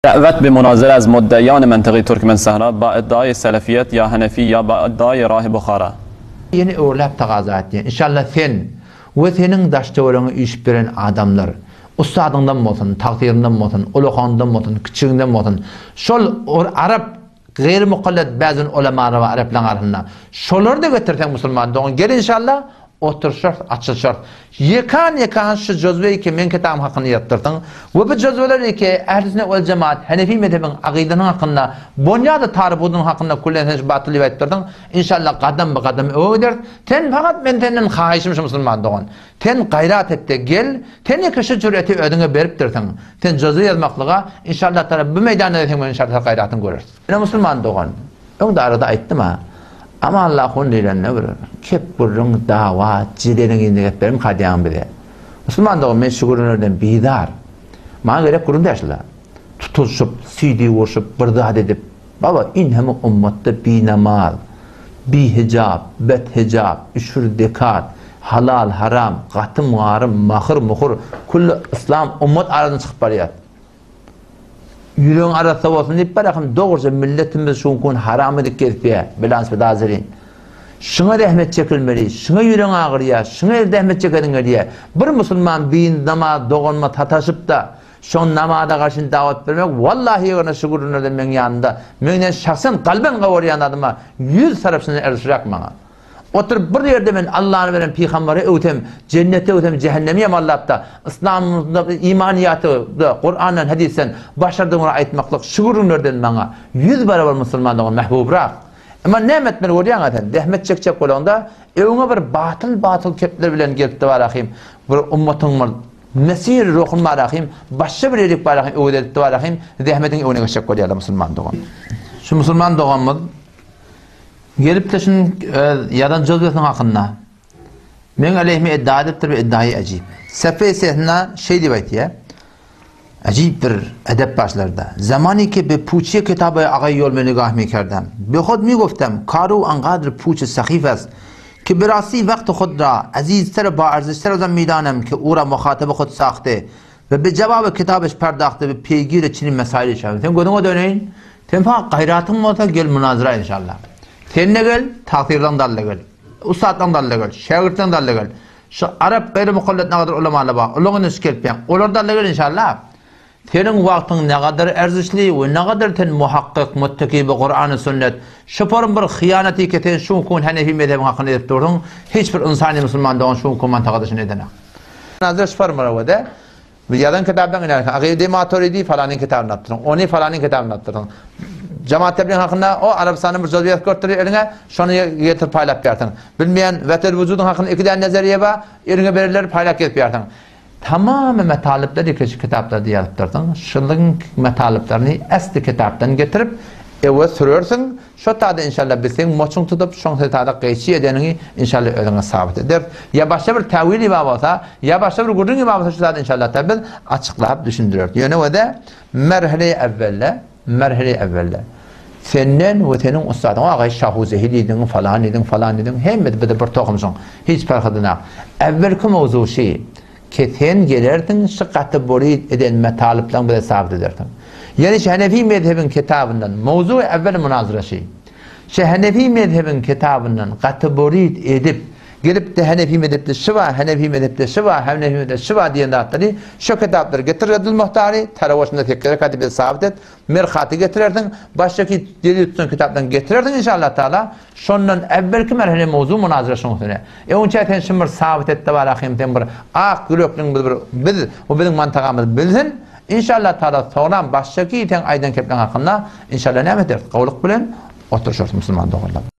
دعوت به مناظره از مدعیان منطقه ترکمن صحرا با ادعای سلفیت یا حنفی یا با ادعای راه بخارا. Ýene öwrüläp tagaza etýän. Inşallah sen we seniň daş-töweregiňe üýşüp ýören adamlar, ussadyňdan bolsun, tagsyryňdan bolsun, ulakaňdan bolsun, kiçigiňden bolsun, şol arap gaýry mukallet bäzin ulamalar bar araplaryň arasynda, şolary-da getirseň musulman dogan gel inşallah oturyşarys, açylyşarys. Ýekan-ýekan şu jözwe iki meň kitabym hakynda ýazypdyrsyň we bu jözweler iki Ähli sünnet wel jemaat Henefi mezhebiň agydasynyň hakynda bonýady taryp-udunyň hakynda küllen sen şu batyl diýip aýdypdyrsyň. Inşallah gadam be gadam öňe gideris. Sen fakat men senden haýyşym şu musulman dogan. Sen gaýrat etde gel, sen ýeke şu jüreti özüňe beripdirsiň. Sen jözwe ýazmaklyga inşallah taala bu meýdanda seň bilen inşallah gaýratyňy göreris. Ine musulman dogan, öňde arada aýtdym-a, Amanullah hun diýlende bir kep gürrüň, dawa, jedeliň yzyna gep bermika diýýäň bize. Musulman dogan men şu gürrüňlerden bizar. Maňa gerek gürrüň däl şular. Tutulyşyp, süýdi urşup, bir zat edip, baba inheme ummatda binamaz, bihijap, bethijap, üşür zekat, halal, haram, gatym-garym, mahyr-muhur, külli yslam ummat aradan çykyp barýar. Ýüregiň arassa bolsun diýip barahym dogruja milletimiz şu gün haram edip gezipýär bilans bidazirin. Şuňa zähmet çekilmeli, şuňa ýüregiň agyrýar, şuňa zähmet çekesiň gelýär. Bir musulman binamaz doganyma sataşyp-da, şoň namaza garşy dawat bermek, wallahi ýöne şu gürrüňlerden meň ýanymda, menden şahsen kalben gawarýan adyma ýüz tarapyndan erzşrak maňa. Oturyp bir ýerde men Allany beren pygambary öwsem, jenneti öwsem, jähennemi ýamanlap-da, yslamymyzda imanyýaty-da, Kurandan, hadysdan başardygymy aýtmaklyk şu gürrüňlerden maňa ýüz barabar musulman dogan mähbubrak. Emma näme etmeli görýäň-ä sen, zähmet çekjek bolaňda, öňüňe bir batyl-batyl kepler bilen gelipdi barahym, bir ummatyň bir mesir ruhuny barahym, başga bir ýerik barahym öwez edipdi barahym, zähmetiň öňüne geçjek bolýarlar musulman dogan. Şu musulman doganymyz Gelip-de şunuň öz ýazan jözwesiniň hakynda meň aleýhime iddia edipdir we iddiaýy äjip. Sefe sesinde şeý diýip aýtýar, Äjip bir edep bar şularda. Zamany ki be puçye kitaby agaý ýol me nigah mi kerdem. Be hod mi goftem, karu angadr puç sahif est, ki be rasti wagt hod ra azizter we baarzyşter az an midanem ki ura muhataby hod sahte we be jawaby kitabyş perdahte we peýgire çinin mesaili şewem. Sen gözüňe döneýin, Sen fakat gaýratyň bolsa gel munazara inşallah. Sen-de gel, tagsyryň da gel. Ussatlaň da gel, şägirtleň da gel. Şu arap gaýry mukallet nagadar ulamalar bar. Olaň indi gelip ýa. Olar da gel inşallah. Seniň wagtyň nagadar erzişli we nagadar sen muhakkyk, muttaki bi Kur'an sünnet. Şu form bir hyýanaty ki sen şu kun Hanefi mezhebiň hakyny edip dursuň. Hiç bir ynsany musulman dogan şu kun mantagada şuny edenak. Nazar şu formara we Bu ýazan kitapdan inersiň. Akyda Maturidi falanyň kitabyny tapdyryn. Ony falanyň kitabyny tapdyryn. Jemaat tebliğ hakynda o Arabystanyň bir sözi ýazyp görüpdir eliňe, şony getirip paýlap bersiň. Bilmeýän Wetel wujudyň hakynda iki däne nazariýe bar, eliňe bererler, paýlap gezip bersiň. Tamamy metalyplar ýeke şu kitaplarda ýazypdyrsyň. Şunuň metalyplaryny esli kitapdan getirip, ewe sürersiň. Şo tada inşallah biz seň moçuň tutup, şoň sen tada gyýçy edeniňi inşallah özüňe sabyt ederis. Ýa başga bir täwili bar bolsa, ýa başga bir gürrüňi bar bolsa şu zady inşallah ta biz açyklap düşündireris. Ýöne wede merhele-i evvelde, merhele-i evvelde senden we seniň ussadyň agaý Şahuzehi diýdiň, falan diýdiň, falan diýdiň, hemmesi bize bir tohumşyň, hiç parh edenak. Evvelki mowzu şi, Ki sen gelersiň, şu gaty burid eden metalyplaň bize sabyt edersiň. Ýöne şu Henefi mezhebiň kitabyndan, mowzugy evvel munazara şi. Şu Henefi mezhebiň kitabyndan gaty burid edip, gelip-de Henefi mezhepde şu bar, Henefi mezhepde şu bar, Henefi mezhepde şu bar diýen zatlary şu kitaplary getir Reddül Muhtary, tarawaşynda sekiz rekaty bize sabyt et, Mirhaty getirersiň, başdaki delil tutan kitapdan getirersiň inşallah taala. Şondan äwwelki merhele mowzu munazara şoň üstüne. Öňçä sen şuny bir sabyt et-de bar ahym sen bir ak ýürekliň biz bir biz we biziň mantagamyz bilsin. Inşallah taala soňram başdaki seň aýdan kepleň hakynda inşallah näme ederis gowluk bilen oturyşarys musulman doganlar.